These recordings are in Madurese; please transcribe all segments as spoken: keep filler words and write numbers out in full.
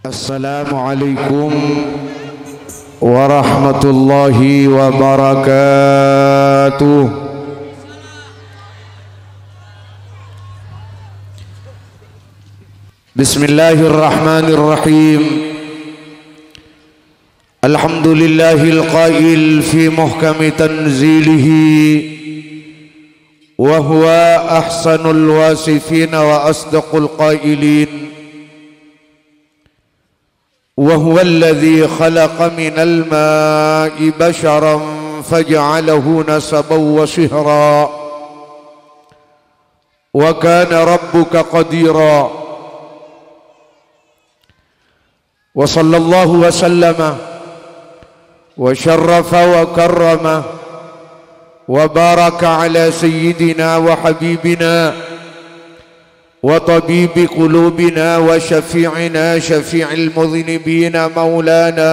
Assalamualaikum warahmatullahi wabarakatuh. Bismillahirrahmanirrahim. Alhamdulillahil qail fi muhkami tanzilihi, wa huwa ahsanul wasifin wa asdaqul qailin. Wa huwa alladhi khalaqa minal ma'i basharan faja'alahu nasaban wa sihra, wa kana rabbuka qadira. Wa sallallahu wa sallama wa syarrafa wa karrama wa baraka ala sayyidina wa habibina wa tabibi qulubina wa syafi'ina syafi'il mudhnibina maulana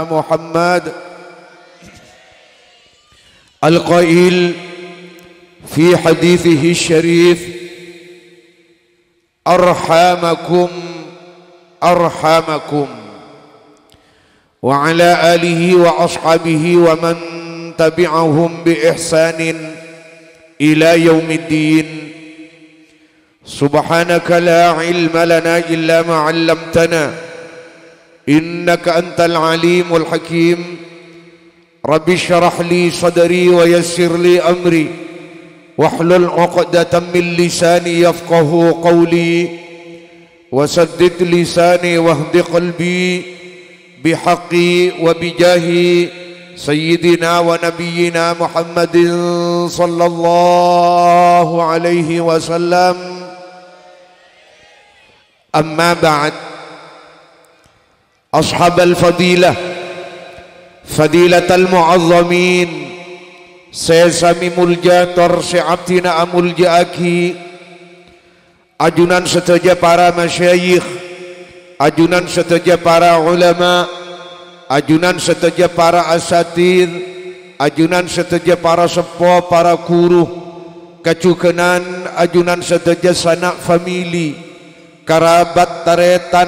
Muhammad al-qail fi hadithihi syarif, "Arhamakum, arhamakum." Wa ala alihi wa ashabihi wa man tabi'ahum bi ihsanin ila yaumiddin. Subhanaka la ilma lana illa ma 'allamtana, innaka antal alimul hakim. Rabbi syrah li sadri wa yassir li amri, wahlul 'uqdatam min lisani yafqahu qawli, wa saddid lisani wahdi qalbi, bihaqqi wa bijahi sayyidina wa nabiyyina Muhammadin sallallahu alaihi wasallam. Amma ba'd. Ashabal fadilah, fadilatal mu'azzamin, sè samè molja tor sè abdhina amolja'aghi, ajunan sadhâjâ para masyayikh, ajunan sadhâjâ para ulama, ajunan sadhâjâ para asatidz, ajunan sadhâjâ para seppo, para ghuru, kajhughânan ajunan sadhâjâ sana' famili, karabat tarètan,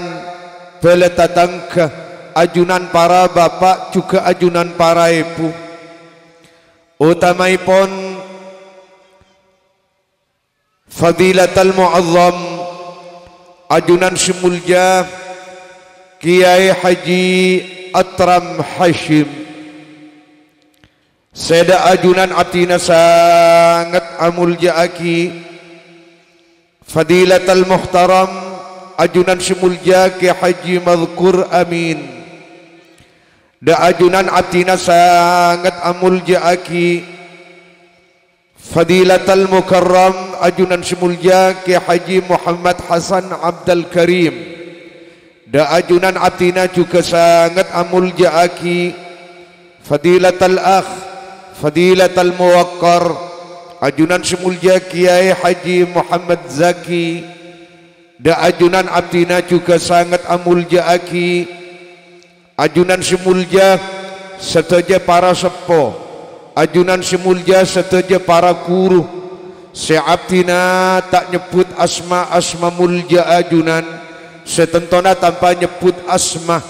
bhâlâ tatangghâ, ajunan para bapa', jhughâ ajunan para èbhu. Otamaèpon fadilatal mu'azzam, ajunan sè molja Kèyaè Haji Atram Hasyim. Sè dâ' ajunan abdhina sanget amolja'aghi, fadilatal muhtaram, ajunan sè molja Kè Haji Mazkur Amin. Dâ' ajunan abdhina sanget amolja'aghi, fadilatal mukarram, ajunan sè molja Kè Haji Muhammad Hasan Abdul Karim. Dâ' ajunan abdhina jhughâ sanget amolja'aghi, fadilatal akh, fadilatal muwaqqar, ajunan sè molja Kèyaè Haji Muhammad Zaki. Dâ' ajunan abdhina jhughâ sanget amolja'aghi, ajunan sè molja sadhâjâ para seppo, ajunan sè molja sadhâjâ para ghuru, sè abdhina ta' nyebbhut asma-asma molja ajunan, sè tantona tanpa nyebbhut asma.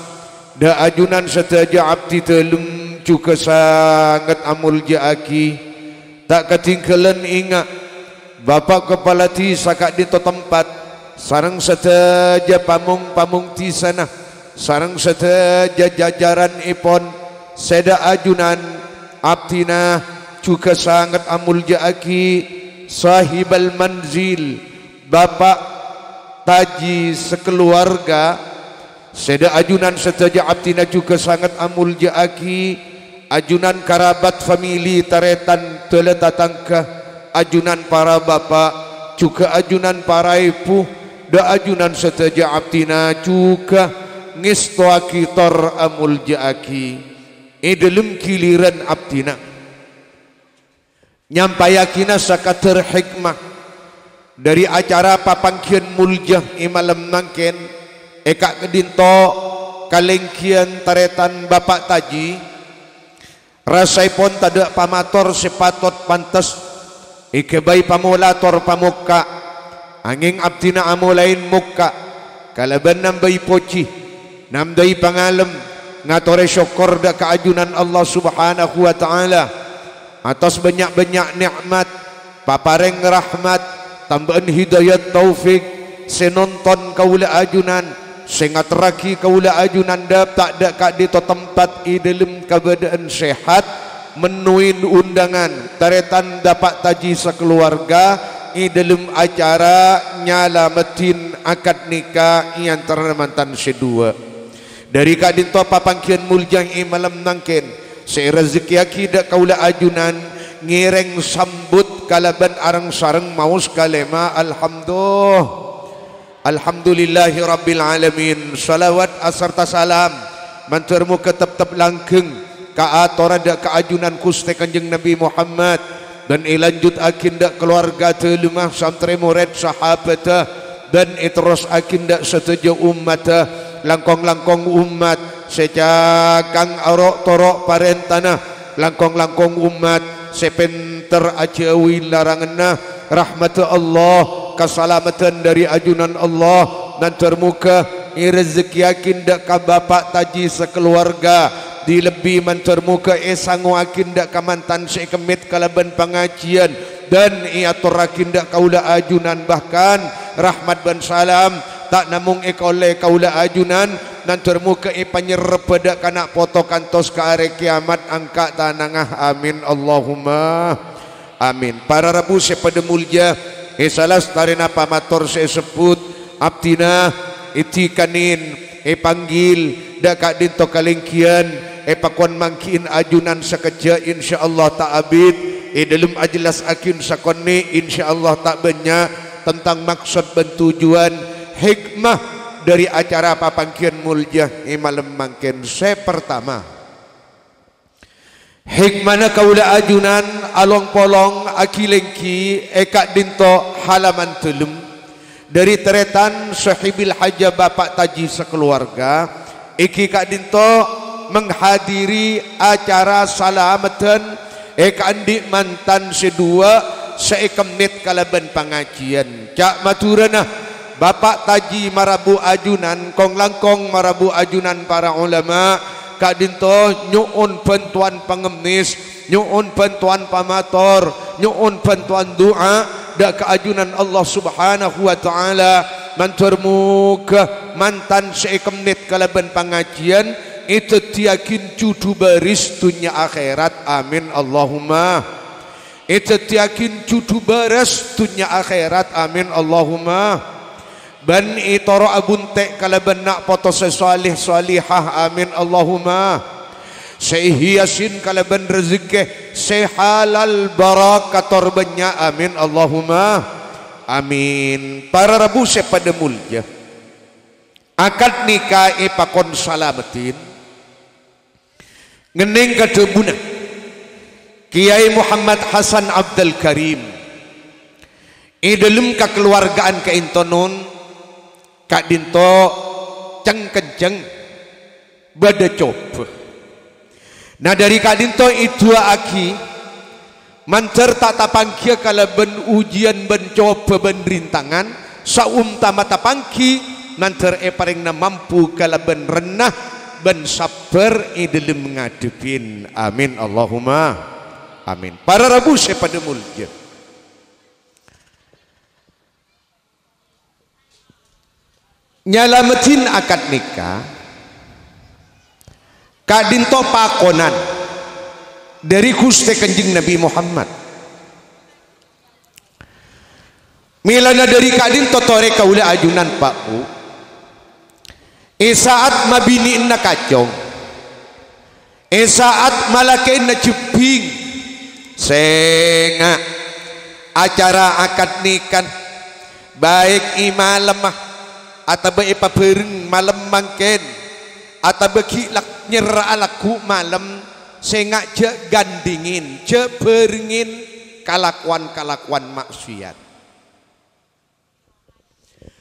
Dâ' ajunan sadhâjâ abdhi dhâlem jhughâ sanget amolja'aghi. Ta' kadhingghâlân enga', Bapa' Kapala Dhisa ka'dinto tempat, sareng sadhâjâ pamong-pamong dhisana, sareng sadhâjâ jajaranèpon, sè dâ' ajunan abdhina jhughâ sanget amolja'aghi, sahibal manzil, Bapa' Taji sakalowarga, sè dâ' ajunan sadhâjâ abdhina jhughâ sanget amolja'aghi, ajunan karabat famili tarètan dâlâ tatangghâ, ajunan para bapa', jhughâ ajunan para èbhu, dâ' ajunan sadhâjâ abdhina jhughâ ngèstowaghi tor amolja'aghi. È dhâlem ghilirân abdhina nyampayaghinâ sakadâr hikmah dhâri acara papangghiyân molja è malem mangkèn, è ka'dinto kalèngghiyân tarètan Bapa' Taji. Rasaèpon tadâ' pamator sè patot pantes èghâbây pamola tor pamokka', angèng abdhina amolaè mokka'. Kalabân nambâi pojhi, nambâi pangalem, ngatorè sokkor dâ' ka ajunan Allah Subhanahu wa Ta'ala, atas bânnya'-bânnya' nè'mat, paparèng rahmat, tambâ'ân hidayat taufik, sè nonton kaulâ ajunan, sè ngaterraghi kaulâ ajunan dâpa' dâ' ka'dinto tempat è dâlem kabâdâ'ân sehat, mennoin undangan tarètan Bapak Taji sakalowarga è dâlem acara nyalameddhin akad nikah è antarana mantan sè duwâ'. Dâri ka'dinto papangghiyân molja è malem mangkèn, sè èrezekkèyaghi dâ' kaulâ ajunan ngèrèng sambut kalabân areng-sareng maos kalèma, Alhamdulillah. Alhamdulillahirabbil alamin. Shalawat asarta salam mandhâr moghâ teptep langgeng kaatorra dâ' ka ajunan Ghustè Kanjeng Nabi Muhammad, bân èlanjutaghi dâ' kalowarga dâlemma, santrè morèd, sahabâddhâ, bân èterrossaghi dâ' sadhâjâ ommaddhâ, langkong-langkong ommat sè cakang aro'-toro' parèntana, langkong-langkong ommat sè pènter ajâuwi laranganna. Rahmaddhâ Allah, kasalameddhân dâri ajunan Allah, mandhâr moghâ èrezekkèyaghi dâ' ka Bapak Taji sakalowarga, di-lebbi mandhâr moghâ èsangowaghi dâ' ka mantan sè èkemmèt kalabân pangajiyân, bân èatorraghi dâ' kaulâ ajunan, bahkan rahmat bân salam ta' namong èkaollè kaulâ ajunan, mandhâr moghâ èpanyerrebbhâ dâ' ka na' poto kantos ka arè kèyamat angka' tanangnga. Amin, Allahumma amin. Para rabu sè padâ molja, è salastarèna pamator sè èsebbhut, abdhina èdhikanin, èpanggil, dâ' ka'dinto kalènggiyân, èpakon mangghi'in ajunan sakejjhâ', insyaallah ta' abit, è dâlem ajellassaghin sakonè', insyaallah ta' bânnya', tentang maksod bân tujuan, hikmah dâri acara papangghiyân molja è malem mangkèn. Sè partama, hikmana kaulâ ajunan along-polong aghi-lèngghi è ka'dinto halaman dâlem dâri tarètan sohibil hajah Bapak Taji sakalowarga, èngghi ka'dinto menghadiri acara salameddhân è kaandi' mantan sè duwâ' sè èkemmèt kalabân pangajiyân. Ca' Madhurâna, Bapak Taji marabu ajunan, kong-langkong marabu ajunan para ulama, ka'dinto nyo'on bhântowan pangemmès, nyo'on bhântowan pamator, nyo'on bhântowan du'a dâ' ka ajunan Allah Subhanahu wa Ta'ala, mandhâr moghâ mantan sè èkemmèt kalabân pangajiyân èdhâddhiyaghin judhu bârâs dhunnya akhèrat. Amin, Allahumma. Èdhâddhiyaghin judhu bârâs dhunnya akhèrat. Amin, Allahumma. Bân ètoro' abhuntè' kalabân na' poto sè shalèh shalèhah. Amin, Allahumma. Sè èhiyasin kalabân rejekkè sè halal barakat tor bânnya'. Amin, Allahumma. Amin. Para rabu sè padâ molja, akad nikah èpakon salameddhin. Ngennèng ka dhâbuna Kèyaè Muhammad Hasan Abdul Karim, è dâlem kakalowarga'an ka'dinto non, ka'dinto ceng-kenceng bâdâ cobâ. Nah, dâri ka'dinto èdu'aaghi, mandhâr ta' tapangghiyâ kalabân ujiyân bân cobâ bân rintangan, saompama tapanggi, mandhâr èparèngana mampu kalabân renna bân sabbhâr è dâlem ngadhebbhin. Amin, Allahumma amin. Para rabu sè padâ molja. Nyalameddhin akad nikah, ka'dinto pakonan dâri Ghustè Kanjeng Nabi Muhammad. Mèlana dâri ka'dinto torè kaulâ ajunan, Pa', Bu'. È sa'at mabinè'na kacong, è sa'at malakè'na jhebbhing, sènga', acara akad nikah, baik è malemma atabâ èpabhâreng malem mangkèn, atabâ ghi' lak-, nyerra'a lagghu' malem, sènga' jhâ' gandhingin, jhâ' bhârengin kalakowan-kalakowan ma'siyat.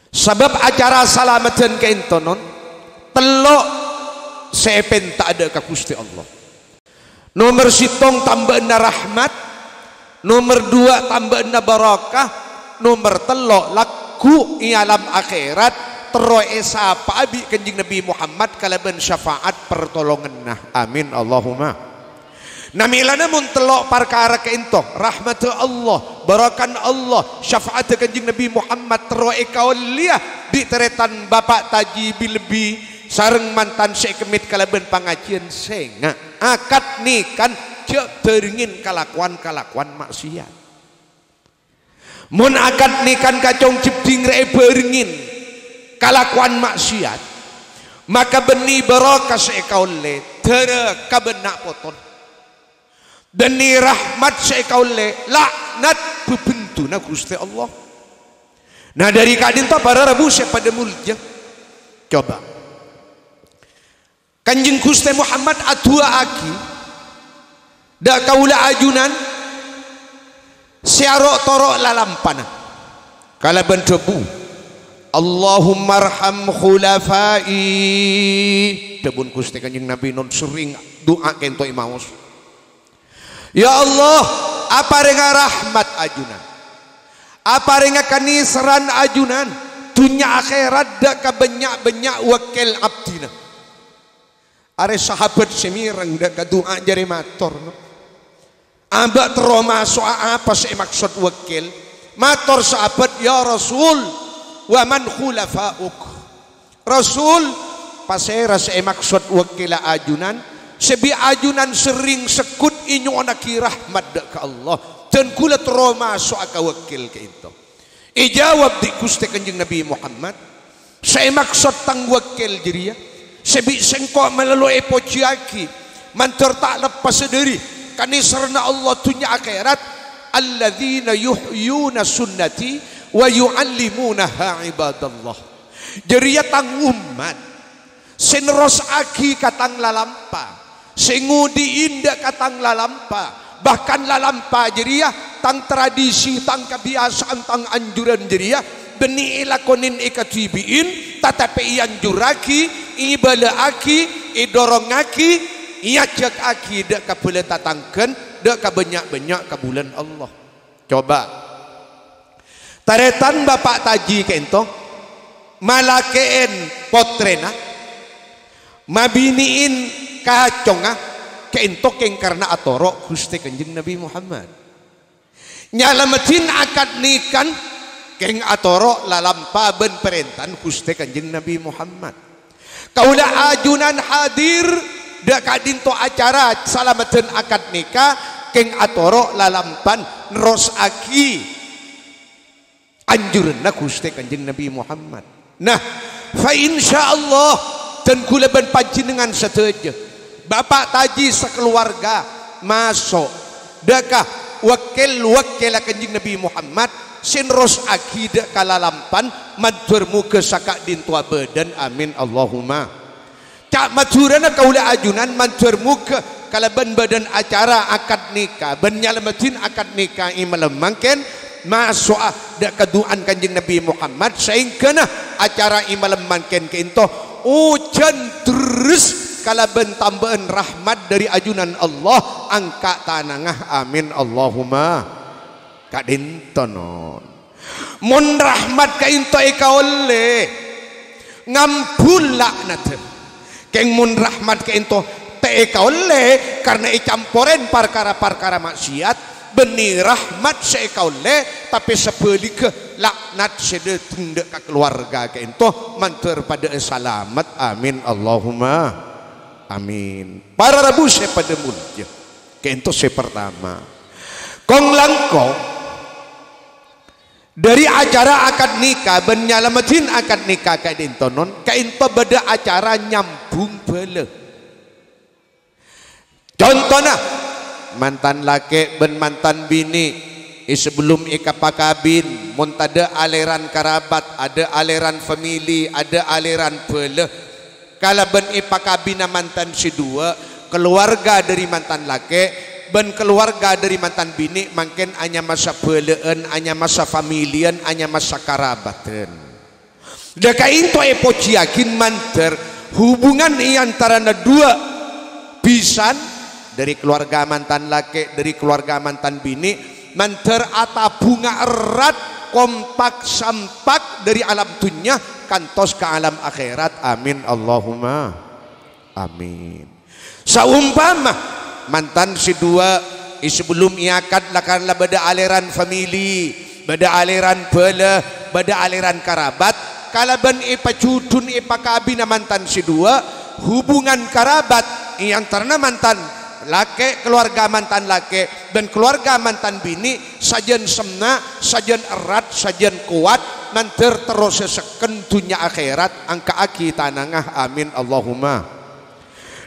Sabâb acara salameddhân ka'dinto non tello' sè èpènta'a dâ' ka Ghustè Allah. Nomer sèttong tambâ'ânna rahmat, nomer duwâ' tambâ'ânna barokah, nomer tello' lagghu' è alam akhèrat, terro èsapa'a bi' Kanjeng Nabi Muhammad kalabân syafa'at partolonganna. Amin, Allahumma. Namèlana mon tello' parkara ka'ènto, rahmadda Allah, barakan Allah, syafa'adda Kanjeng Nabi Muhammad terro èkaollèya bi' tarètan Bapa' Taji bi-lebbi sareng mantan sè èkemmèt kalabân pangajiyân sènga'. Akad nèkan jhâ' bhârengngè kalakowan-kalakowan ma'siyat. Mon akad nèkan ka cong jhebbhing rèya èbhârengngè kalakowan ma'siyat, maka bânnè barokah sè èkaollè, dârâ kabân na' poton. Bânnè rahmat sè èkaollè, laknat bhâbhenduna Ghustè Allah. Nah, dâri ka'dinto para rabu sè padâ molja. Coba. Kanjeng Ghustè Muhammad adu'a'aghi dâ' kaulâ ajunan sè aro'-toro' lalampana kalabân dhâbu, "Allahummarham khulafa'i." Dhâbuna Ghustè Kanjeng Nabi non serrèng du'a ka'ènto èmaos. "Ya Allah, aparènga rahmat ajunan. Aparènga kanèserran ajunan, dhunnya akhèrat dâ' ka bânnya'-bânnya' wakkèl abdhina." Arè sahabat sè mèreng dâ' ka du'a jârèya mator, no. "Abâ' terro maso'a apa sè èmaksod wakkèl?" Mator sahabat, "Ya Rasul, wa man khulafa'uk?" "Rasul, pasèra sè èmaksod wakkèlla ajunan, sè bi' ajunan serrèng segghut ènyo'onnaghi rahmat dâ' ka Allah, dân kaulâ terro maso'a ka wakkèl ka'ènto?" Èjâwâb bi' Ghustè Kanjeng Nabi Muhammad, "Sè èmaksod tang wakkèl jârèya, sè bi' sèngko' malolo èpojhiyaghi, mandhâr ta' leppassa dâri kanèserranna Allah dhunnya akhèrat, alladzina yuhyuna sunnati wa yu'allimunaha ibadallah." Jârèya tang ommat sè nerrossaghi ka tang lalampa, sè ngodi'i dâ' ka tang lalampa, bahkan lalampa jârèya tang tradisi, tang kabiyasaan, tang anjuran jârèya bânnè èlakonè èkadhibi'in, tatapè èanjurraghi, èbâlâ'aghi, èdorongngaghi, èajhâkaghi dâ' ka bhâlâ tatangghâna, dâ' ka bânnya'-bânnya' kabulâna Allah. Coba. Tarètan Bapa' Taji ka'ènto, malakè'è pottrèna, mabinè'è kacongnga, ka'ènto kèng karna atoro' Ghustè Kanjeng Nabi Muhammad. Nyalameddhi akad nèkan kèng atoro' lalampa bân parèntana Ghustè Kanjeng Nabi Muhammad. Kaulâ ajunan hadir dâ' ka'dinto acara salameddhân akad nèka kèng atoro' lalampana nerrossaghi anjuranna Ghustè Kanjeng Nabi Muhammad. Nah, fa insyaallah, dân kaulâ bân panjhennengngan sadhâjâ, Bapa' Taji sakaluwarga, maso' dâ' ka wakkèl-wakkèlla Kanjeng Nabi Muhammad sè nerrossaghi dâ' ka lalampana, mandhâr moghâ saka'dinto abâdâna. Amin, Allahumma. Ca' Madhurâna kaulâ ajunan mandhâr moghâ kalabân bâdâna acara akad nèka bân nyalameddhi akad nèka è malem mangkèn, maso'a dâ' ka du'ana Kanjeng Nabi Muhammad, saèngghâna acara è malem mangkèn ka'dinto ojhân dherres kalabân tambâ'ân rahmat dâri ajunan Allah angka' tanangnga. Amin, Allahumma. Ka'dinto, non. Mon rahmat ka'dinto èkaollè, ngambul la'nadhâ. Kèng mon rahmat ka'dinto ta' èkaollè karna ècamporèn parkara-parkara ma'siyat, bânnè rahmat sè èkaollè, tapè sabhâligghâ la'nat sè dâteng dâ' ka kaluwarga ka'dinto mandhâr padâ'â salamet. Amin, Allahumma amin. Para rabu sè padâ molja, ka'dinto sè partama. Kong-langkong, dâri acara akad nèka bân nyalameddhi akad nèka ka'dinto, non, ka'dinto bâdâ acara nyambhung bhâlâ. Contona, mantan lakè' bân mantan binè' è sabellunna èkapakabin, mon tadâ' alèran karabat, adâ' alèran famili, adâ' alèran bhâlâ, kalabân èpakabinna mantan sè duwâ', kaluwarga dâri mantan lakè' bân kaluwarga dâri mantan binè' mangkèn anyamasa bhâlâ'ân, anyamasa familiyân, anyamasa karabadhân. Dâ' ka'dinto èpojhiyaghi mandhâr hubungan è antarana duwâ' bhisan, dâri kaluwarga mantan lakè', dâri kaluwarga mantan binè', mandhâr atabhunga erat, kompak sampak dâri alam dhunnya kantos ka alam akhèrat. Amin, Allahumma amin. Saompama mantan sè duwâ' è sabellunna èakad la-, la bâdâ alèran famili, bâdâ alèran bhâlâ, bâdâ alèran karabat, kalabân èpajudhun èpakabina mantan sè duwâ', hubungan karabat è antarana mantan lakè', kalowarga mantan lakè', bân kalowarga mantan binè' sajân semma', sajân erat, sajân kowat, mandhâr terrosa sekken dhunnya akhèrat, angka'aghi tanangnga. Amin, Allahumma.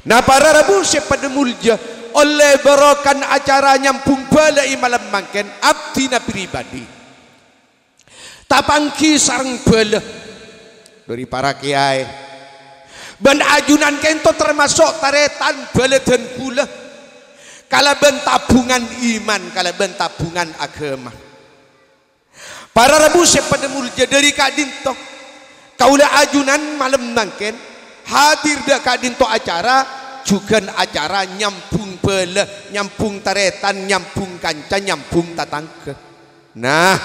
Nah, para rabu sè padâ molja, ollè barokana acara nyambhung bhâlâ è malem mangkèn, abdhina pribadi tapangghi sareng bhâlâ dâri para kèyaè. Bân ajunan ka'ènto tamaso' tarètan bhâlâ dân ghulâ kalabân tabungan iman, kalabân tabungan aghâma. Para rabu sè padâ molja, dâri ka'dinto kaulâ ajunan malem mangkèn hadir dâ' ka'dinto acara, jhughân acara nyambhung bhâlâ, nyambhung tarètan, nyambhung kanca, nyambhung tatangghâ. Nah,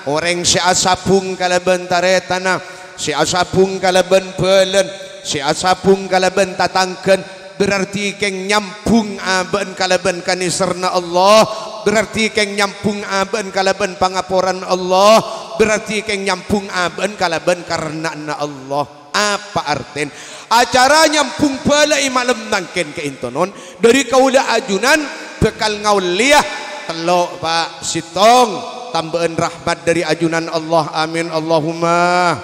orèng sè asabung kalabân tarètanna, sè asabung kalabân bhâlâna, sè asabung kalabân tatangghâna, berarti kèng nyambhung abâ'na kalabân kanèserranna Allah, berarti kèng nyambhung abâ'na kalabân pangaporana Allah, berarti kèng nyambhung abâ'na kalabân karenna'anna Allah. Apa artèna? Acara nyambhung bhâlâ è malem mangkèn ka'ènto non, dâri kaulâ ajunan bhâkal ngaollèya tello', Pa', sèttong, tambâ'ân rahmat dâri ajunan Allah, amin, Allahumma.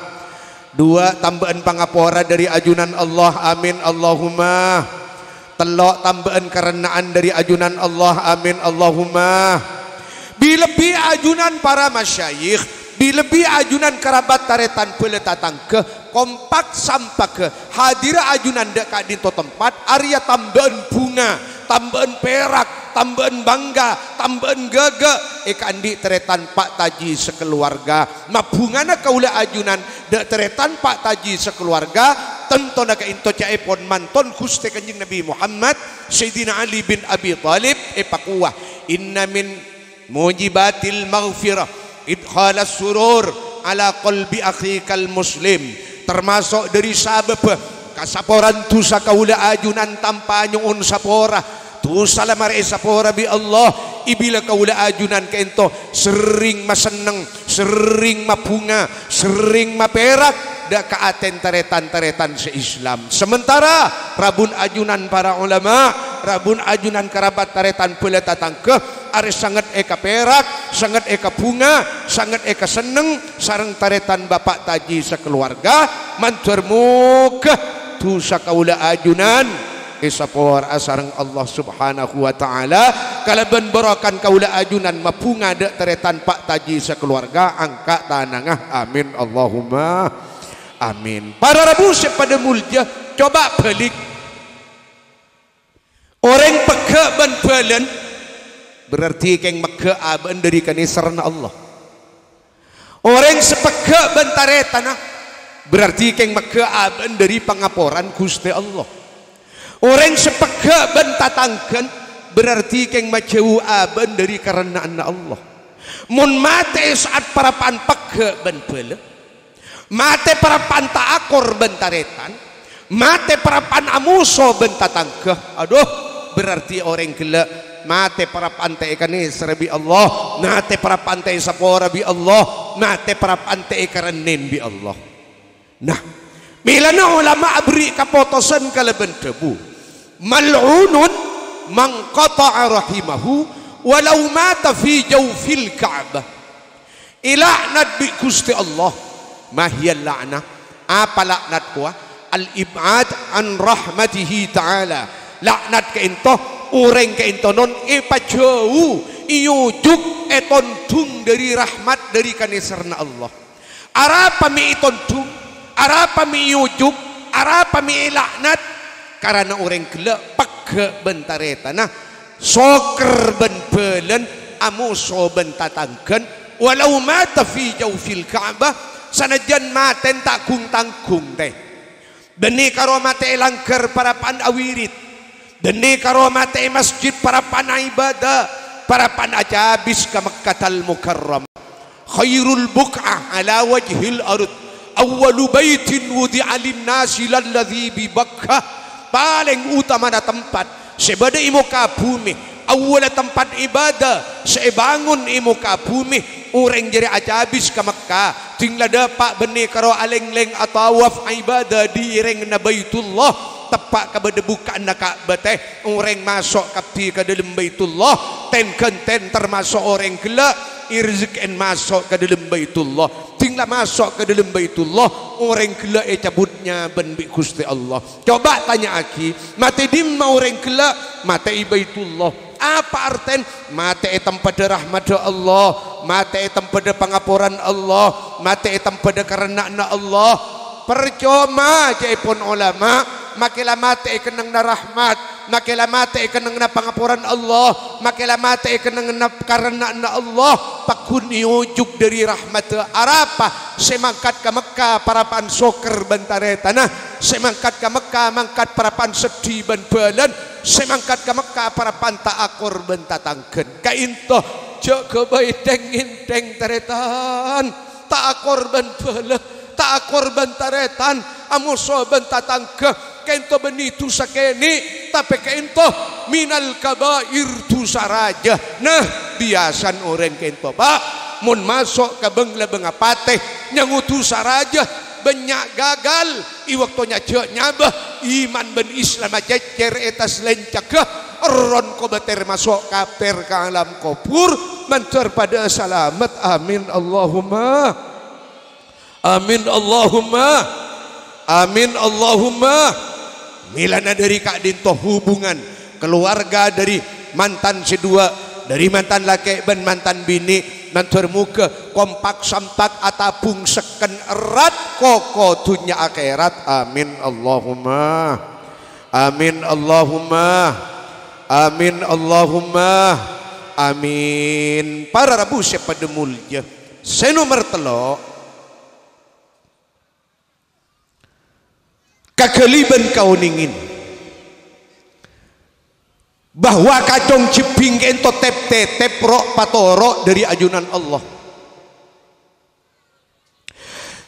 Duwâ', tambâ'ân pangapora dâri ajunan Allah, amin, Allahumma. Tello', tambâ'ân karenna'an dâri ajunan Allah, amin, Allahumma. Bi-, lebbi ajunan para masyayikh, bi-, lebbi ajunan karabat tarètan bhâlâ tatangghâ, kompak sampaghâ, hadirâ ajunan dâ' ka'dinto tempat, arèya tambâ'ân bhunga, tambâ'ân pèrak, tambâ'ân bângghâ, tambâ'ân ghâghâ, è ka'andi' tarètan Pa' Taji sakalowarga. Mabhungana kaulâ ajunan dâ' tarètan Pa' Taji sakalowarga, tantona ka'ènto ca'èpon manton Ghustè Kanjeng Nabi Muhammad, Sayyidina Ali bin Abi Thalib èpakowa, "Inna min mujibatil maghfirah idkhalas surur ala qalbi akhikal muslim." Tamaso' dâri sabâbbhâ kasaporan dhusa kaulâ ajunan tanpa nyo'on sapora. Dhusa la marè èsapora bi' Allah, è bilâ kaulâ ajunan ka'ènto serrèng masenneng, serrèng mabhunga, serrèng mapèrak dâ' ka atèna tarètan-tarètan sè Islam. Sementara rabun ajunan para ulama, rabun ajunan karabat tarètan bhâlâ tatangghâ, arè sanget èkapèrak, sanget èkabhunga, sanget èkasenneng sareng tarètan Bapa' Taji sakalowarga, mandhâr moghâ dhusa kaulâ ajunan èsapora'a sareng Allah Subhanahu wa Ta'ala, kalabân barokana kaulâ ajunan mabhunga dâ' tarètan Pa' Taji sakalowarga, angka' tanangnga. Amin, Allahumma amin. Para rabu sè padâ molja, coba bâlik. Orèng pegghâ' bân bhâlâna, berarti kèng megghâ' abâ'na dâri kanèserranna Allah. Orèng sè pegghâ' bân tarètanna, berarti kèng megghâ' abâ'na dâri pangaporana Ghustè Allah. Orèng sè pegghâ' bân tatangghâna, berarti kèng majhâu abâ'na dâri karenna'anna Allah. Mon matè è sa'at parappa'na pegghâ' bân bhâlâ, matè parappa'na ta' akor bân tarètan, matè parappa'na amoso bân tatangghâ. Adhu, berarti orèng ghellâ' matè parappa'na ta' èkanèserra bi' Allah, matè parappa'na ta' èsapora bi' Allah, matè parappa'na ta' èkarennèn bi' Allah. Nah, mèlana ulama aberri' kapotosan kalabân dhâbu, "Mal'unun man qata'a rahimahu walau mata fi jawfil Ka'bah." Èla'nat bi' Ghustè Allah. Ma hiyal la'nah? Apa la'nat kowa? Al-ib'ad an rahmatihi ta'ala. La'nat ka'ènto, orèng ka'ènto non èpajhâu, èojuk, ètondhung dâri rahmat, dâri kanèserranna Allah. Arapa mè' ètondhung? Arapa mè' èojuk? Arapa mè' èla'nat? Karana orèng ghellâ' pegghâ' bân tarètanna, soker bân bhâlâna, amoso bân tatangghâna, walau mata fi jawfil Ka'bah, sanajjân matèna ta' ghung-tangghung, tè. Bânnè karo matè è langghâr parappa'na awirid. Bânnè karo matè è masjid parappa'na ibâdâ, parappa'na acabis ka Makkatal Mukarramah. Khairul buq'ah ala wajhil ard. "Awwalu baitin wudi'a lin-nasi lalladzi bi Bakkah." Palèng otamana tempat sè bâdâ è moka bhumè. Awwalla tempat ibadah sè èbângon è moka bhumè. Orèng jârèya acabis ka Mekkah, ding la dâpa' bânnè karo alèng-lèng atawaf ibadah dhi rèngnga Baitullah, teppa' ka bâdâ bukka'anna Ka'bah tè. Orèng maso' kabbhi ka dâlem Baitullah, ten-ghânten tamaso' orèng ghellâ', èrejekkèn maso' ka dâlem Baitullah. Ding la maso' ka dâlem Baitullah, orèng ghellâ' ècabut nyabân bi' Ghustè Allah. Coba tanya'aghi, matè è dimma orèng ghellâ'? Matè è Baitullah. Apa artèna? Matè è tempadhâ rahmaddhâ Allah, matè è tempadhâ pangaporan Allah, matè è tempadhâ karenna'anna Allah. Parcoma ca'èpon olama, makè la matè è kennengnganna rahmat, makè la matè è kennengnganna pangaporan Allah, makè la matè è kennengnganna karenna'anna Allah, pagghun èojhuk dâri rahmaddhâ. Arapa? Sè mangkat ka Mekkah parappa'na sokèr bân tarètanna, sè mangkat ka Mekkah mangkat parappa'na seddhi bân bhâlâna, sè mangkat ka Mekkah parappa'na ta' akor bân tatangghâna. Ka'ènto, jhâ' ghâbây dhing-ngèndhing tarètan, ta' akor bân bhâlâ, ta' akor bân tarètan, amoso bân tatangghâ, ka'ènto bânnè dhusa kènè', tapè ka'ènto minal kabair, dhusa rajâ. Nah, biyasana orèng ka'ènto, Pa', mon maso' ka bâng-labângnga patè, nyango dhusa rajâ, bânnya' gagal, è bâkto nyajhâ' nyabâ, iman bân Islamma cècèr è attas lèncègghâ, èrron kobâtèr maso' kapèr ka alam kobhur, mandhâr padâ salamet. Amin, Allahumma. Amin, Allahumma. Amin, Allahumma. Mèlana dâri ka'dinto hubungan kaluwarga dâri mantan sè duwâ', dâri mantan lakè' bân mantan binè', mandhâr moghâ kompak sampak atabung sekken erat koko dhunnya akhèrat. Amin, Allahumma. Amin, Allahumma. Amin, Allahumma. Amin. Para rabu sè padâ molja. Sè nomer tello', kaghâlibân kaonèngèn bahwa kacong jhebbhing ka'ènto tep-tètep ro'-patoro' dâri ajunan Allah.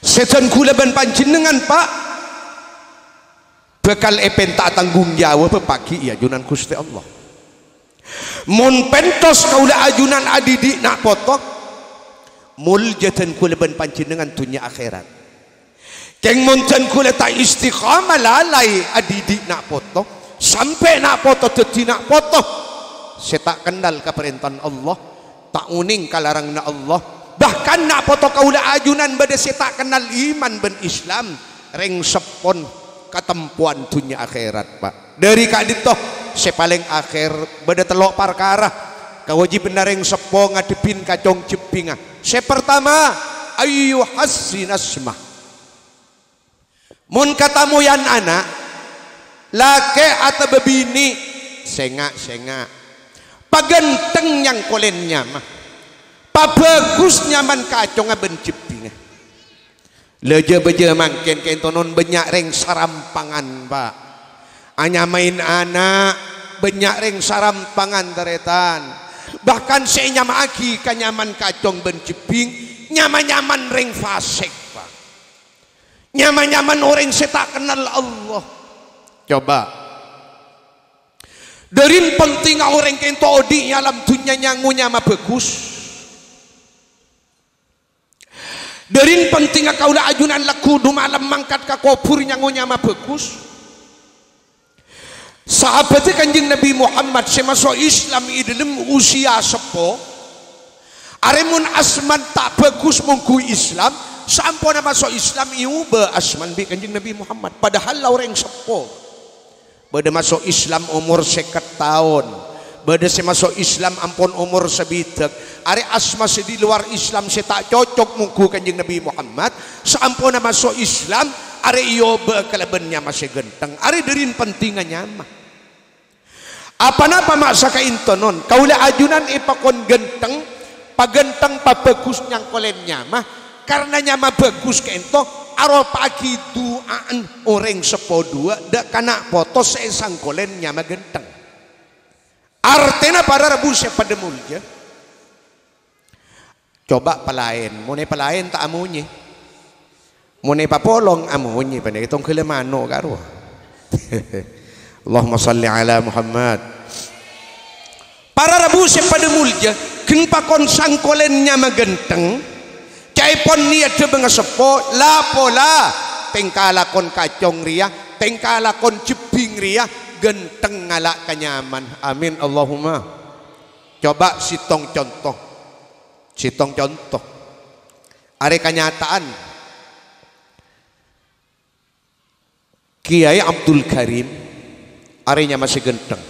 Sèdhân kaulâ bân panjhennengngan, Pa', bhâkal èpènta'a tanggung jawab paghi' è ajunan Ghustè Allah. Mon pèntos kaulâ ajunan adhidhi' na' poto, molja dhân kaulâ bân panjhennengngan dhunnya akhèrat. Kèng mon dhân kaulâ ta' istiqamah lalai adhidhi' na' poto, sampè' na' poto dhâddhi na' poto sè ta' kennal kaparèntana Allah, ta' onèng ka laranganna Allah. Bahkan na' poto kaulâ ajunan bâdâ sè ta' kennal iman bân Islam, rèng seppona katempowan dhunnya akhèrat, Pa'. Dâri ka'dinto, sè palèng akhèr, bâdâ tello' parkara kawâjibhânna rèng seppo ngadhebbhin kacong jhebbhingnga. Sè partama, ayyuhassinasma. Mon katamoyan ana', lakè' atabâ binè', sènga'-sènga'. Paghântheng nyangkolèn nyama. Pabhâghus nyaman kacongnga bân jhebbhingnga. La jhâ-bâjâ mangkèn ka'ènto non bânnya' rèng sarampangan, Pa'. Anyamaè ana', bânnya' rèng sarampangan, tarètan. Bahkan sè ènyama'aghi ka nyaman kacong bân jhebbhing, nyama-nyaman rèng fasèk, Pa'. Nyama-nyaman orèng sè ta' kennal Allah. Coba. Dârin pentingnga orèng ka'ènto odi' è alam dhunnya nyango nyama bhâghus. Dârin pentingnga kaulâ ajunan lagghu' du-malem mangkat ka kobhur nyango nyama bhâghus. Sahabaddhâ Kanjeng Nabi Muhammad sè maso' Islam è dâlem usia seppo, arè mon asmana ta' bhâghus mongghu Islam, saamponna maso' Islam èobâ asmana bi' Kanjeng Nabi Muhammad, padahal la orèng seppo. Bâdâ maso' Islam omor sèket taon. Bâdâ sè maso' Islam ampon omor sabidhâk. Arè asma sè di luar Islam sè ta' cocok mongghu Kanjeng Nabi Muhammad, saamponna maso' Islam, arè èobâ kalabân nyama sè ghântheng. Arè dârin pentingnga nyama. Apa-napa ma' saka'ènto non, kaulâ ajunan èpakon ghântheng, paghântheng pabhâghus nyangkolèn nyama, karna nyama bhâghus ka'ènto aropa'aghi du'a'an orèng seppo duwâ' dâ' ka na' poto sè èsangkolèn nyama ghântheng. Artèna para rabu sè padâ molja, coba palaèn, mon èpalaèn ta' amonyè. Mon èpapolong amonyè panèka tongghâllâ mano' karo. Allahumma shalli ala Muhammad. Para rabu sè padâ molja, ghân pakon sangkolèn nyama ghântheng, ca'èpon niyaddhâ bângaseppo, la-pola tèngka lakon kacong rèya, tèngka lakon jebbhing rèya, ghântheng ngala' ka nyaman. Amin, Allahumma. Coba sèttong conto. Sèttong conto. Arè kanyata'an. Kèyaè Abdul Karim, arè nyama sè ghântheng.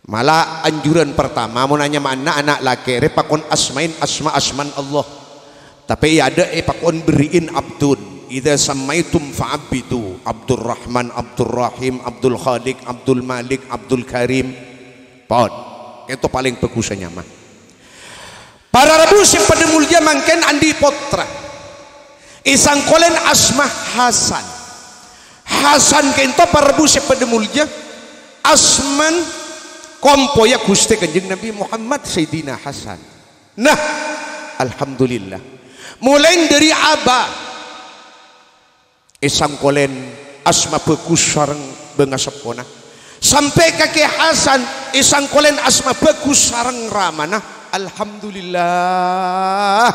Mala anjuran pertama, mon anyama ana', ana' lakè' rè pakon asmaèn asma-asman Allah. Tapè è adâ' èpakon berri'in abdun. "Idza sammaitum fa'abbidu." Abdurrahman, Abdurrahim, Abdul Khaliq, Abdul Malik, Abdul Karim. Pon. Kento palèng bhâghussa nyama. Para rabu sè padâ molja, mangkèn andi' pottra. Èsangkolèn asma Hasan. Hasan kento para rabu sè padâ molja, asman kompoyya Ghustè Kanjeng Nabi Muhammad Sayyidina Hasan. Nah, alhamdulillah. Molaè dhâri aba èsangkolèn asma bhâghus sareng bângaseppona. Sampè' ka Kè Hasan èsangkolèn asma bhâghus sareng ramana. Alhamdulillah.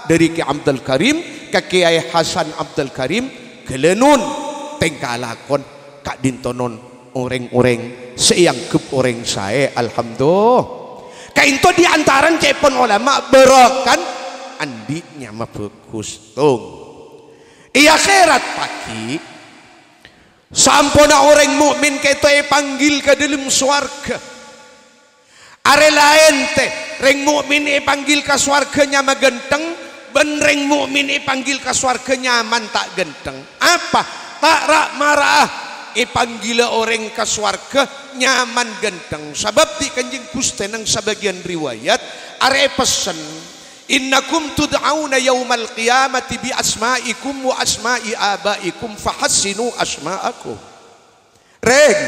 Dhâri Kè Abdul Karim ka Kèyaè Hasan Abdul Karim, ghâlânon tèngka lakon ka'dinto non orèng-orèng sè èangghep orèng saè. Alhamdulillah. Kaènto di antarana ca'èpon olama barokan andi' nyama bhâghus. Tong. È akhèrat pagghi', samponna orèng mu'min kento èpanggil ka dâlem sowarghâ. Arè laèn, tè, rèng mu'min èpanggil ka sowarghâ nyama ghântheng, bân rèng mu'min èpanggil ka sowarghâ nyaman ta' ghântheng. Apa? Ta' ra'-mara'a èpanggilla orèng ka sowarghâ nyaman ghântheng. Sabâb di Kanjeng Ghustè neng sabâgiyân riwayat, arè èpessen, "Innakum tud'auna yaumal qiyamati bi asma'ikum wa asma'i aba'ikum fahassinu asma'akum." Rèng,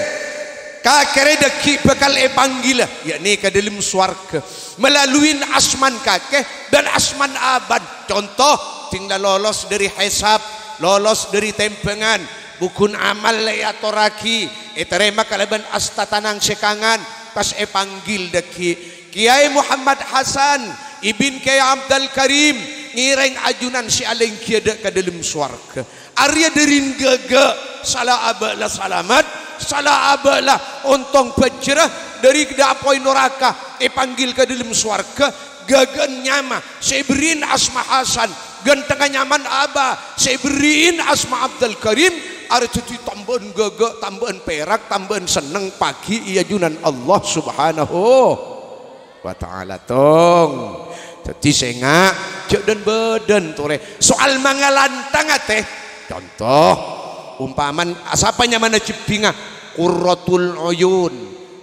kakè rè dhâggi' bhâkal èpanggilla, yakni ka dâlem sowarghâ, malaluin asman kakè bân asman abâ'na. Conto, dhing la lolos dhâri hèsab, lolos dhâri tèmbhângan, bughun amal la èatorraghi, ètarèma kalabân asta tanang sè kangan, pas èpanggil dhâggi', "Kèyaè Muhammad Hasan, Ibn Kèyaè Abdul Karim, ngèrèng ajunan sè alèngghiyâ dâ' ka dâlem sowarghâ." Arèya dhâri ghâghâ, sala abâ' la salamet, sala abâ' la ontong bhâjjhrâ, dhâri dâ' apoy noraka èpanggil ka dâlem sowarghâ, ghâghâ'ân nyama sè èberri'in asma Hasan, ghânthengnga nyaman abâ' sè èberri'in asma Abdul Karim, arèya dhâddhi tambâ'ân ghâghâ, tambâ'ân pèrak, tambâ'ân senneng pagghi' è ajunan Allah Subhanahu wa Ta'ala. Tong. Dhâddhi sènga', jhâ' dhân-bâdhân torè. Soal mangalantang atè. Conto, ompamana sapa nyamana jebbhingnga? Qurratul Uyun.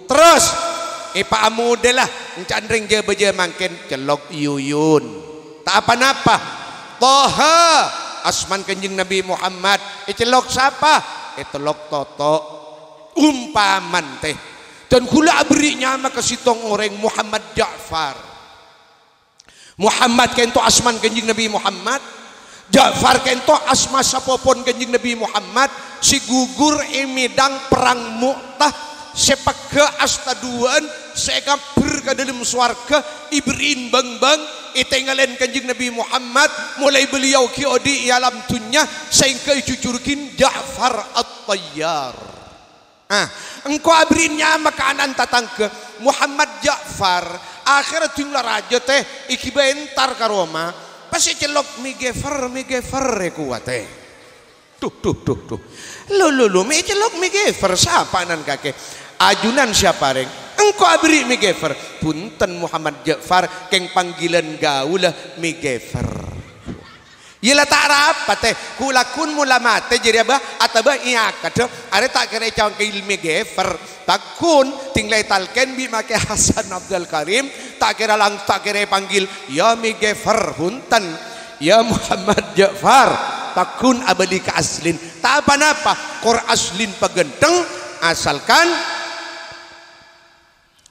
Terros, èpaamodhâlâ, ènca'na rèng jhâ-bâjâ mangkèn cellok Yuyun. Ta' pa-napa. Toha, asman Kanjeng Nabi Muhammad. Ècellok sapa? Ètellok Toto'. Ompamana, tè. Dân kaulâ aberri' nyama ka sèttong orèng, Muhammad Ja'far. Muhammad ka'ènto asman Kanjeng Nabi Muhammad. Ja'far ka'ènto asma sapopona Kanjeng Nabi Muhammad sè ghugur è mèdhâng Perrang Mu'tah, sè pegghâ' asta duwâ'ân, sè èkabbher ka dâlem sowarghâ, èberri'in bâng-bâng, ètèngalè Kanjeng Nabi Muhammad, molaè beliau ghi' odi' è alam dhunnya, saèngghâ èjhujhurraghi Ja'far At-Tayyar. Ah, engko' aberri'in nyama ka ana'na tatangghâ, Muhammad Ja'far, akhèrra dhing la rajâ tè, èghibâ èntar ka roma, pas ècellok, "Mi Gefer, Mi Gefer," è kowatè. Duh, duh, duh, duh. Lo, lo, lo, mè' ècellok Mi Gefer, sapa nan kakè? Ajunan sè aparèng. Engko' aberri' Mi Gefer. Bhunten Muhammad Ja'far, kèng panggilan gaulâ Mi Gefer. Iyâ la ta' arapa, tè. Ghu-lagghu mon la matè jârèya bâ, atabâ è akadhâ, arè ta' kèra ècangkèl Mi Gefer. Pagghun, dhing la ètalkèn bi' Ma' Kè Hasan Abdul Karim, ta' kèra lang-, ta' kèra èpanggil, "Ya Mi Gefer," bhunten. "Ya Muhammad Ja'far," pagghun abâli ka aslèn. Ta' pa-napa, kor aslèn paghântheng, asalkan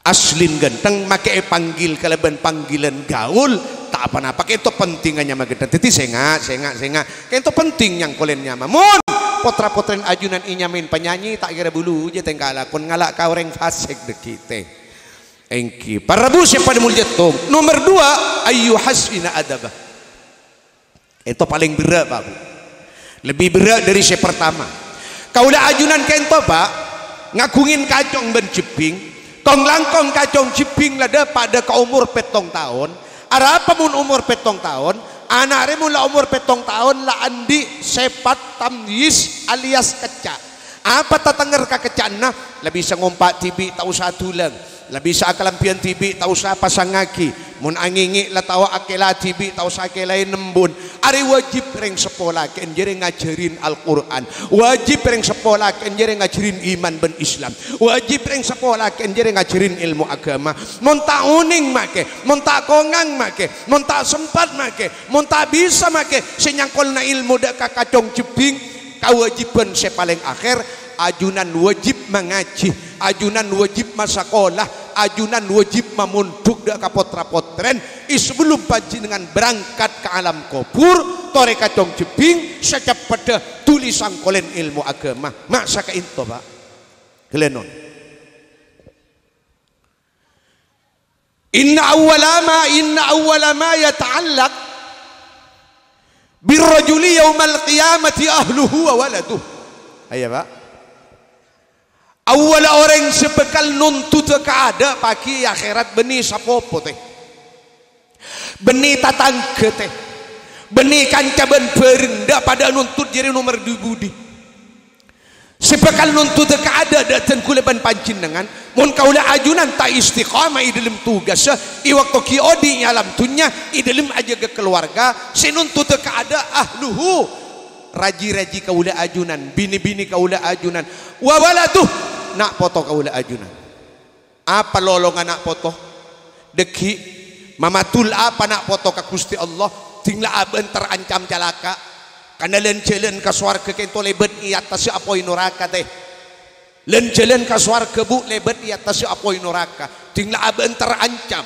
aslèn ghântheng, makè èpanggil kalabân panggilan gaul, ta' pa-napa, kento pentingnga nyama ghedhâng. Dhâddhi sènga', sènga', sènga'. Kento penting nyangkolèn nyama. Mon potra-potrèn ajunan ènyamaè panyanyi, ta' kèra bulu jâ tèngka lakon ngala' ka orèng fasik dhâggi' tè. Èngghi, para rabu sè padâ molja tong. Nomer dua, ayyuhassina adaba. Kento palèng berrâ', Pak, Bu. Lebbi berrâ' dhâri sè partama. Kaulâ ajunan kento, Pak, ngaghungè kacong bân jhebbhing. Kong-langkong kacong jhebbhing la dâpa' dâ' ka omor pèttong taon. Arapa mon omor pèttong taon? Ana' rè mon la omor pèttong taon la andi' sèpat tamyiz alias kecca'. Apa tatengnger ka kecca'anna? La bisa ngompa' dhibi', ta' osa adulâng. La bisa akalambhiyân dhibi', ta' osa pasangngaghi. Mon angèngè' la tao akèla dhibi', ta' osa akèlaè nembun. Arè wajib rèng seppo lakè'en jârèya ngajhârin Al-Qur'an. Wajib rèng seppo lakè'en jârèya ngajhârin iman bân Islam. Wajib rèng seppo lakè'en jârèya ngajhârin èlmo aghâma. Mon ta' onèng makè, mon ta' kongang makè, mon ta' sempat makè, mon ta' bisa makè sè nyangkolna èlmo dâ' ka kacong jhebbhing, kawâjibhân sè palèng akhèr, ajunan wajib mangajhi, ajunan wajib masakola, ajunan wajib mamondhuk dâ' ka potra-potrèn, è sabellunna panjhennengngan berangkat ka alam kobhur, torè kacong jhebbhing, saceppedda dhuli sangkolèn èlmo aghâma. Ma' sakaènto, Pak. Ghellâ' non. Inna awwala ma, inna awwala ma yata'allaq birrajuli yaumal qiyamati ahluhu wa waladuh. Ayo, Pak. Awwala orèng sè bhâkal nontotta kaadâ' paghi è akhèrat bânnè sapopo tè. Bânnè tatangghâ tè. Bânnè kanca bân bhâreng dâ' padâ nontot jârèya nomer dhu budi. Sè bhâkal nontotta kaadâ' dâ' dân kaulâ bân panjhennengngan, mon kaulâ ajunan ta' istiqamah è dhâlem tugassa, è bâkto ghi' odi' è alam dhunnya, è dhâlem ajâgâ kalowarga, sè nontotta kaadâ' ahluhu, raji-raji kaulâ ajunan, binè-binè kaulâ ajunan, wa waladuh, na' poto kaulâ ajunan. Apa lolongnga na' poto? Dhâggi', mamadul apa na' poto ka Ghustè Allah? Dhing la abâ'na terancam calaka'. Karna lan-jhâlân ka sowarghâ kento lèbât è attassa apoy noraka, tè. Lan-jhâlân ka sowarghâ, Bu, lèbât è attassa apoy noraka. Dhing la abâ'na terancam.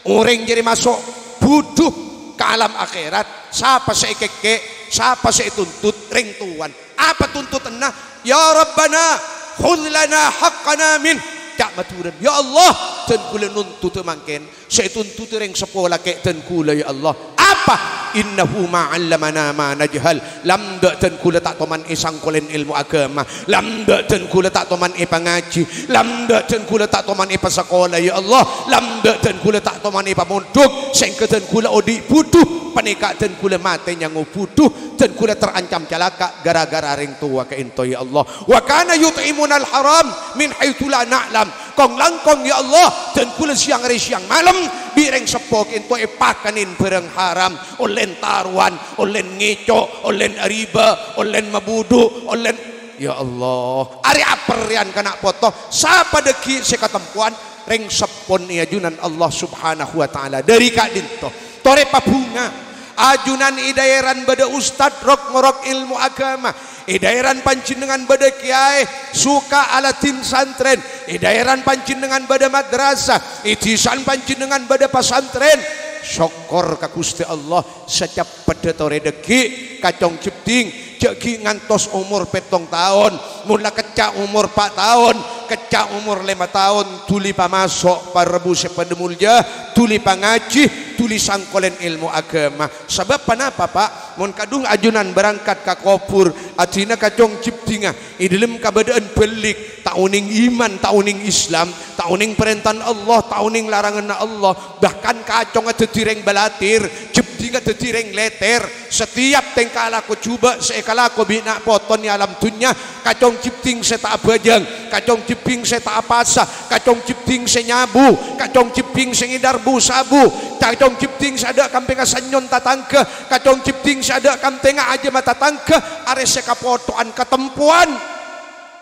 Orèng jârèya maso' budhu ka alam akhèrat. Sapa sè èkèkè'? Sapa sè ètuntut? Rèng towana. Apa tuntutanna? "Ya Rabbana, khudz lana haqqana min." Ca' Madhurâna, "Ya Allah, dân kaulâ nontotta mangkèn sè ètuntut rèng seppo lakè' dân kaulâ, ya Allah." Apa? "Innahu ma 'allamana ma najhal." Lam dâ' dân kaulâ ta' toman èsangkolèn èlmo aghâma. Lam dâ' dân kaulâ ta' toman èpangajhi. Lam dâ' dân kaulâ ta' toman èpasakola, ya Allah. Lam dâ' dân kaulâ ta' toman èpamondhuk. Sèngghâ dân kaulâ odi' budhu. Panèka dân kaulâ matè nyango budhu. Dân kaulâ terancam calaka' gara-gara rèng towa ka'ènto, ya Allah. "Wa kana yut'imunal haram min haitsu la na'lam." Kong-langkong, ya Allah, dân kaulâ sèyang arè sèyang malem bi' rèng seppo ka'ènto èpakanè bhârâng haram, ollèna tarowan, ollèna ngèco', ollèna ariba, ollèna mabudhu, ollèna, ya Allah, arè aperrèyan ka na' poto, sapa dhâggi' sè katempowan? Rèng seppona è ajunan Allah Subhanahu wa Ta'ala. Dhâri ka'dinto, torè pabhunga. Ajunan è dhaèran bâdâ ustad rok-ngorok èlmo aghâma. È dhaèran panjhennengngan bâdâ kèyaè soka aladhin santrèn. È dhaèran panjhennengngan bâdâ madrasah. È dhisana panjhennengngan bâdâ pasantrèn. Sokkor ka Ghustè Allah, saceppedda torè dhâggi', kacong jhebbhing, jhâ' ghi' ngantos omor pèttong taon. Mon la kecca' omor pa' taon, kecca' omor lèma taon, dhuli pamaso', para rabu sè padâ molja, dhuli pangajhi, dhuli sangkolèn èlmo aghâma. Sabâb ponapa, Pa'? Mon kadhung ajunan berangkat ka kobhur, adhina kacong jhebbhingnga, è dhâlem kabâdâ'ân bâlik, ta' onèng iman, ta' onèng Islam, ta' onèng parèntana Allah, ta' onèng laranganna Allah, bahkan kacongnga dhâddhi rèng balatir, jhebbhingnga dhâddhi rèng lètèr. Setiap tèngka lako jhubâ' sè èkalako bi' na' potona è alam dhunnya, kacong jhebbhing sè ta' abhâjâng, kacong jhebbhing sè ta' apasa, kacong jhebbhing sè nyabu, kacong jhebbhing sè ngèdhâr bu-sabu, kacong jhebbhing sè adâ' kampèngnga sanyona tatangghâ, kacong jhebbhing sè adâ' kampèngnga ajâmma tatangghâ, arè sè kapotto'an katempowan.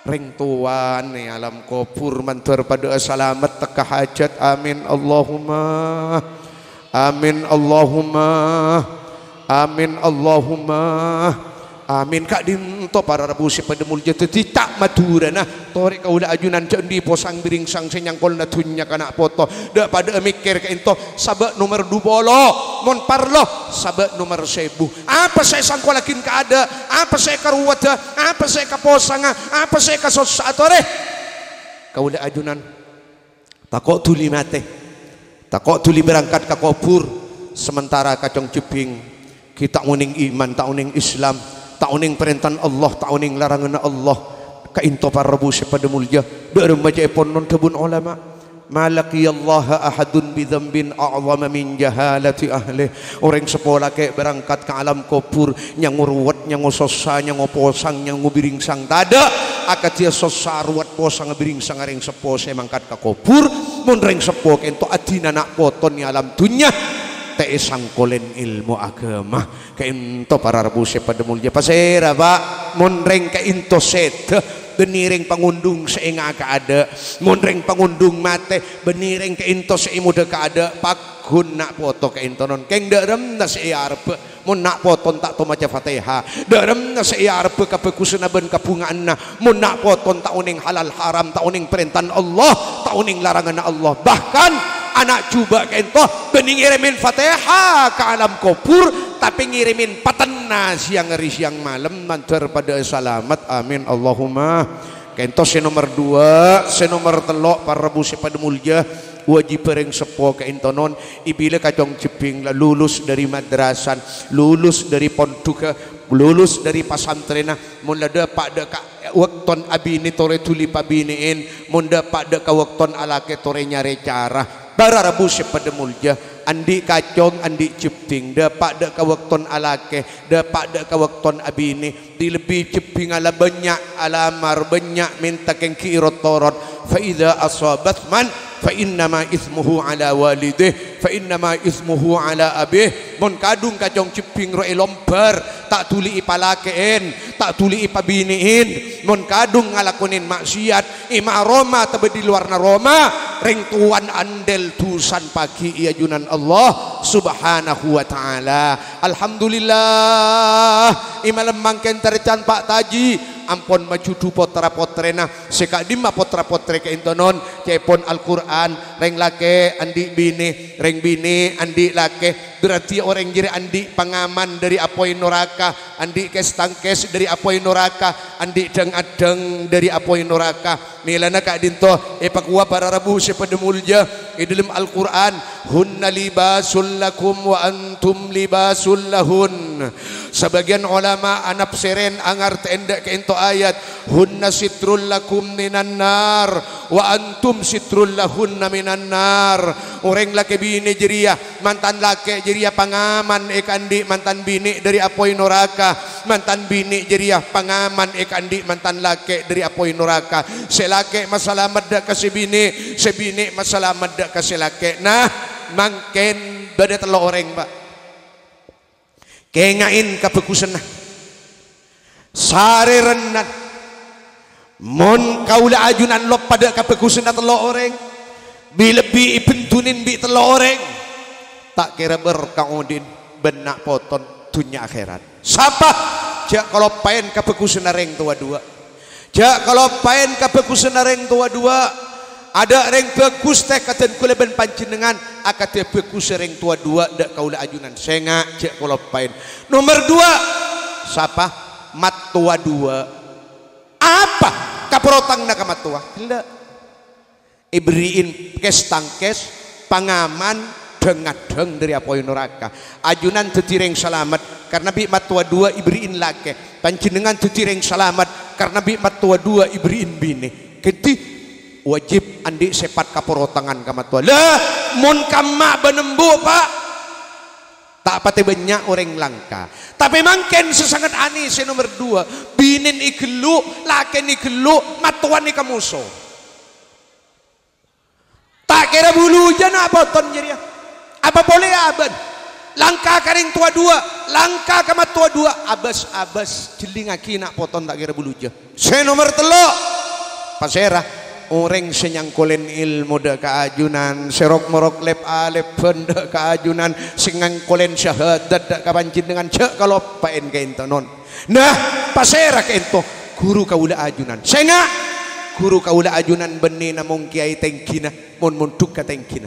Rèng towana è alam kobhur mandhâr padâ'â salamet tekka hajat. Amin Allahumma. Amin Allahumma. Amin Allahumma. Amin. Ka'dinto para rabu sè padâ molja, dhâddhi ca' Madhurâna torè kaulâ ajunan jhâ' andi' posang bhiringsang sè nyangkolana dhunnya kana' poto. Dâ' padâ'â mèkkèr ka'dinto sabâ' nomer du polo, mon parlo sabâ' nomer sèbu. Apa sè èsangkollaghi kaadâ'? Apa sè èkarowadhâ? Apa sè èkaposanga? Apa sè èkasossa? Torè kaulâ ajunan. Tako' dhuli matè, tako' dhuli berangkat ka kobhur, sementara kacong jhebbhing ghi' ta' onèng iman, ta' onèng Islam, ta' onèng parèntana Allah, ta' onèng laranganna Allah. Ka'dinto para rabu sè padâ molja, dâ' remma ca'èpon non dhâbuna olama, "Ma laqiyallaha ahadun bidzambin a'zama min jahalati ahlih." Orèng seppo lakè' berangkat ka alam kobhur, nyango rowet, nyango sossa, nyango posang, nyango bhiringsang. Tadâ' akadhiyâ sossa, rowet, posang, bhiringsang orèng seppo sè mangkat ka kobhur. Mon rèng seppo ka'dinto adina ana' poto è alam dhunnya, ta' èsangkollè èlmo aghâma. Ka'dinto para rabu sè padâ molja, pasèra, Pa'? Mon rèng ka'dinto sèdhâ, bânnè rèng pangondhung sè ènga' kaadâ'. Mon rèng pangondhung matè, bânnè rèng ka'dinto sè èmodâ kaadâ'. Pagghun na' poto ka'dinto non. Kèng dâ' remma sè èarebbhâ? Mon na' poto ta' tao maca Fatèha, dâ' remma sè èarebbhâ kabhâghusânna bân kabhunga'anna? Mon na' poto ta' onèng halal haram, ta' onèng parèntana Allah, ta' onèng laranganna Allah. Bahkan ana' jhubâ' ka'dinto bânnè ngèrèmè Fatèha ka alam kobhur, tapè ngèrèmè patenna sèyang arè sèyang malem, mandhâr padâ'â salamet. Amin, Allahumma. Ka'dinto sè nomer duwâ', sè nomer tello', para rabu sè padâ molja, wâjib rèng seppo ka'dinto non, apabila kacong jhebbhing la lulus dâri madrasah, lulus dâri pondhughâ, lulus dâri pasantrèna, mon la dâpa' dâ' ka bâktona abinè torè dhuli pabinè'èn, mon dâpa' dâ' ka bâktona alakè torè nyarè cara. Para rabu sè padâ molja, andi' kacong, andi' jhebbhing, dâpa' dâ' ka bâktona alakè, dâpa' dâ' ka bâktona abinè, di-, lebbi jhebbhingnga la bânnya' alamar, bânnya' mènta kèng ghi' ro-toro'. "Fa idza asabat man, fa innama itsmuhu 'ala walidih, fa innama itsmuhu 'ala abih." Mon kadhung kacong jhebbhing ro èlombhâr, ta' dhuli èpalakè'èn, ta' dhuli èpabinè'èn, mon kadhung ngalakonè ma'siyat, èma' roma otabâ di lowarra roma, rèng towana andel dhusana paghi' è ajunan Allah Subhanahu wa Ta'ala. Alhamdulillah, è malem mangkèn tarètan Pa' Taji ampon majudhu potra-potrèna. Sè ka'dimma potra-potrè ka'dinto non, ca'èpon Al-Qur'an, rèng lakè' andi' binè, rèng binè andi' lakè'. Berarti orèng jârèya andi' pangaman dâri apoy noraka, andi' kès-tangkès dâri apoy noraka, andi' dhâng-adhâng dâri apoy noraka. Mèlana ka'dinto èpakowa para rabu sè padâ molja è dâlem Al-Qur'an, "Hunna libasul lakum wa antum libasul lahun." Sabâgiyân olama anafsèrèn angartè'èn dâ' ka'dinto ayat, "Hunna sitrul lakum minan nar, wa antum sitrul lahunna minan nar." Orèng lakè' binè jârèya, mantan lakè' jârèya pangaman èkaandi' mantan binè dâri apoy noraka. Mantan binè jârèya pangaman èkaandi' mantan lakè' dâri apoy noraka. Sè lakè' masalamet dâ' ka sè binè, sè binè masalamet dâ' ka sè lakè'. Nah, mangkèn bâdâ tello' orèng, Pa'. Kènga'è kabhâghusânna. Sarèrana, mon kaulâ ajunan loppa dâ' kabhâghusânna tello' orèng, bi-, lebbi èbendunè bi' tello' orèng, ta' kèra berkah odi'na bân na' potona dhunnya akhèrat. Sapa? Jhâ' kaloppaè kabhâghusânna rèng towa duwâ'. Jhâ' kaloppaè kabhâghusânna rèng towa duwâ'. Adâ' rèng bhâghus tèkadhân kaulâ bân panjhennengngan akadhi bhâghussa rèng towa duwâ' dâ' kaulâ ajunan. Sènga' jhâ' kaloppaè. Nomer duwâ', sapa? Mattowa duwâ'. Apa kaparottanganna ka mattowa? Ghellâ'. Èberri'in kès-tangkès, pangaman, dhâng-ngadhâng dâri apoy noraka. Ajunan dhâddhi rèng salamet, karna bi' mattowa duwâ' èberri'in lakè. Panjhennengngan dhâddhi rèng salamet, karna bi' mattowa duwâ' èberri'in binè. Ghântè, wajib andi' sèpat kaparottangan ka mattowa. Lah, mon kamma bân embu', Pa', ta' patè bânnya' orèng langka. Tapè mangkèn sè sanget anèh sè nomer duwâ', binèna èghellu', lakèna èghellu', mattowana èkamoso. Ta' kèra bulu jâ na' potona jârèya. Apa polè abâ'? Langka ka rèng towa duwâ', langka ka mattowa duwâ', abâs-abâs, jhellingngaghi na' potona ta' kèra bulu jâ. Sè nomer tello', pasèra? Orèng sè nyangkolèn èlmo dâ' ka ajunan, sè rok-morok lèp-alèbân dâ' ka ajunan, sè nyangkolèn syahadat dâ' ka panjhennengngan, jhâ' kaloppaèn kaènto, non. Nah, pasèra kaènto? Ghuru kaulâ ajunan. Sènga'! Ghuru kaulâ ajunan bânnè namong kèyaè tèngghina, mon mondhuk ka tèngghina.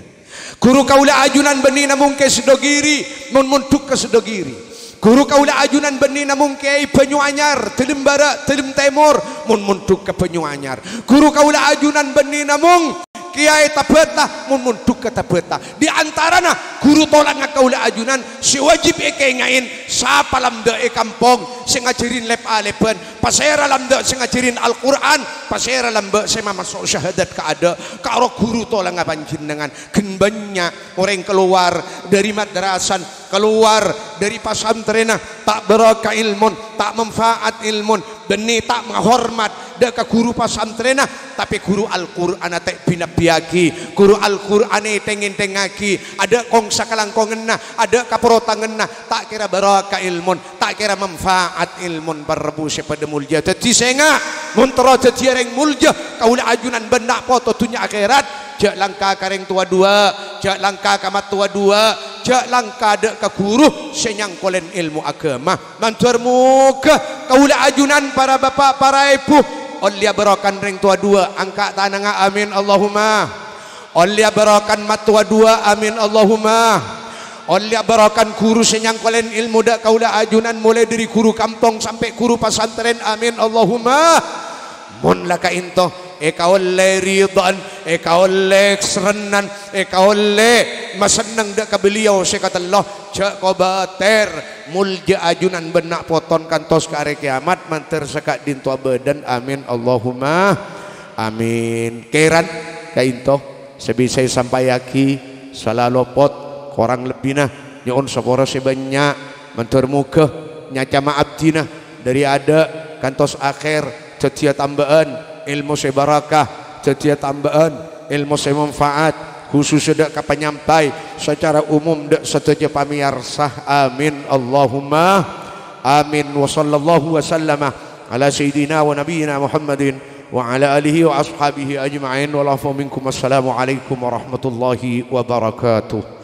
Ghuru kaulâ ajunan bânnè namong Kè Sèdogiri, mon mondhuk ka Sèdogiri. Ghuru kaulâ ajunan bânnè namong Kèyaè Banyuanyar, dâlem bârâ', dâlem tèmor, mon mondhuk ka Banyuanyar. Ghuru kaulâ ajunan bânnè namong Kèyaè Tabata, mon mondhuk ka Tabata. Di antarana ghuru tolangnga kaulâ ajunan sè wajib èkènga'è, sapa lambâ' è kampong sè ngajhârin lèp-alèbân, pasèra lambâ' sè ngajhârin Al-Qur'an, pasèra lambâ' sè mamaso' syahadat kaadâ', karo ghuru tolangnga panjhennengngan. Ghân bânnya' orèng kalowar dâri madrasana, kalowar dâri pasantrènna, ta' barokah èlmona, ta' manfaat èlmona, bânnè ta' mahormat dâ' ka ghuru pasantrènna, tapè ghuru Al-Qur'anna ta' bi-nabbiyaghi, ghuru Al-Qur'anna èthèng-ènthèngngaghi, adâ' kong-sakalangkonganna, adâ' kaprotanganna, ta' kèra barokah èlmona, ta' kèra manfaat èlmona, para rabu sè padâ molja. Dâddhi sènga', mon terro dâddhiyâ rèng molja, kaulâ ajunan bân na' poto dhunnya akhèrat, jhâ' langka ka rèng towa duwâ', jhâ' langka ka mattowa duwâ', jhâ' langka dâ' ka ghuru sè nyangkolèn èlmo aghâma. Mandhâr moghâ kaulâ ajunan, para bapa', para èbhu, ollèya barokana rèng towa duwâ', angka' tanangnga, amin, Allahumma. Ollèya barokana mattowa duwâ', amin, Allahumma. Ollèya barokana ghuru sè nyangkolèn èlmo dâ' kaulâ ajunan, molaè dâri ghuru kampong sampè' ghuru pasantrèn, amin, Allahumma. Mon la kaènto èkaollè ridhâ'ân, èkaollè serrènnan, èkaollè masenneng dâ' ka beliau sè katello, jhâ' kobâtèr, molja ajunan bân na' potona kantos ka arè kèyamat, mandhâr saka'dinto abâdâna, amin, Allahumma amin. Kèran kaènto sè bisa èsampayyaghi, sala lopot, korang lebbina nyo'on sapora sè bânnya'. Mandhâr moghâ nyacama abdhina dâri adâ' kantos akhèr dâddhiyâ tambâ'ân èlmo sè barakah, dâddhiyâ tambâ'ân èlmo sè manfaat, khusussa dâ' ka panyampay, sacara umum dâ' sadhâjâ pamèyarsa. Amin, Allahumma amin. Wa sallallahu wa sallama ala sayyidina wa nabiyyina Muhammadin wa ala alihi wa ashabihi ajma'in. Wal afwa minkum. Assalamualaikum warahmatullahi wabarakatuh.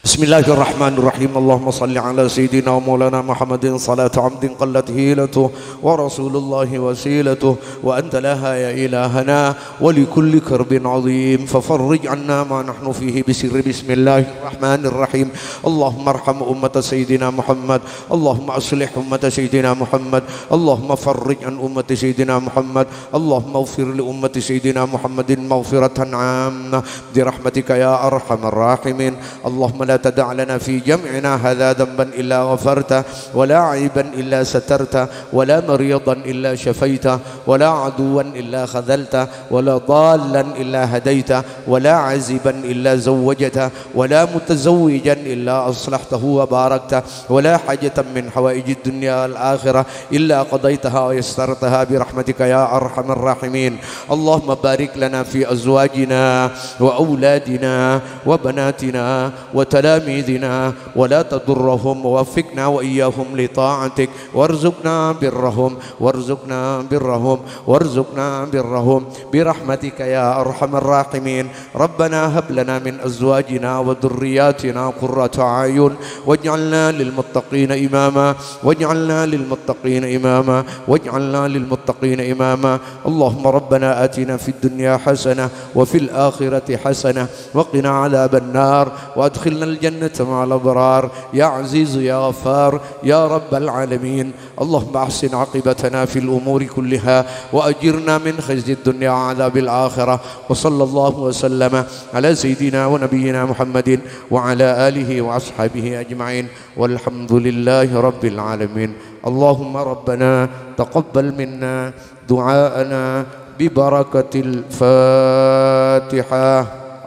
Bismillahirrahmanirrahim. Allahumma salli ala sayyidina wa maulana Muhammadin salata abdin qallat hilatuh wa rasulullahi wasilatuh wa anta laha ya ilahana wa li kulli karbin azim fafarrij anna ma nahnu fihi bi sirri bismillahirrahmanirrahim. Allahumma arham ummata sayyidina Muhammad. Allahumma aslih ummata sayyidina Muhammad. Allahumma farrij an ummati sayyidina Muhammad. Allahumma ighfir li ummati sayyidina Muhammadin maghfiratan ammah bi rahmatika ya arhamar rahimin. Allahumma la tada' lana fi jam'ina hadha dhanban illa ghafarta, wa la aiban illa satarta, wa la maridan illa syafaita, wa la aduwan illa khadhalta, wa la dallan illa hadaita, wa la aziban illa zawwajta, wa la mutazawwijan illa aslahtahu wa barakta, wa la hajatan min hawaijid dunya wal akhirah illa qadaitaha wa yassartaha bi rahmatika ya arhamar rahimin. Allahumma barik lana fi azwajina wa auladina wa banatina wa talamidina wa la tadurrahum wa waffiqna wa iyyahum li ta'atik warzuqna birrahum warzuqna birrahum warzuqna birrahum bi rahmatika ya arhamar rahimin. Rabbana hab lana min azwajina wa dhurriyyatina qurrata a'yun waj'alna lil muttaqina imama, waj'alna lil muttaqina imama, waj'alna lil muttaqina imama. Allahumma rabbana atina fid dunya hasanah wa fil akhirati hasanah wa qina adzaban nar wa adkhilnal jannata ma'al abrar ya azizu ya ghaffar ya rabbal alamin. اللهم أحسن عاقبتنا في الأمور كلها وأجرنا من خزي الدنيا وعذاب الآخرة. وصلى الله وسلم على سيدنا ونبينا محمد وعلى آله وأصحابه أجمعين. والحمد لله رب العالمين. اللهم ربنا تقبل منا دعاءنا ببركة الفاتحة.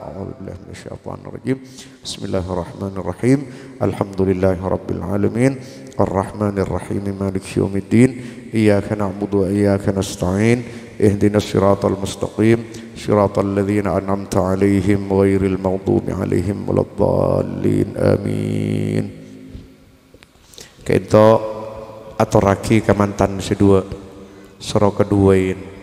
أعوذ بالله من الشيطان الرجيم. بسم الله الرحمن الرحيم. الحمد لله رب العالمين. الرحمن الرحيم. مالك يوم الدين. إياك نعبد وإياك نستعين. اهدنا الصراط المستقيم. صراط الذين أنعمت عليهم غير المغضوب عليهم ولا الضالين. آمين. Kento atorraghi ka mantan sè duwâ', soro kaduwâ'in.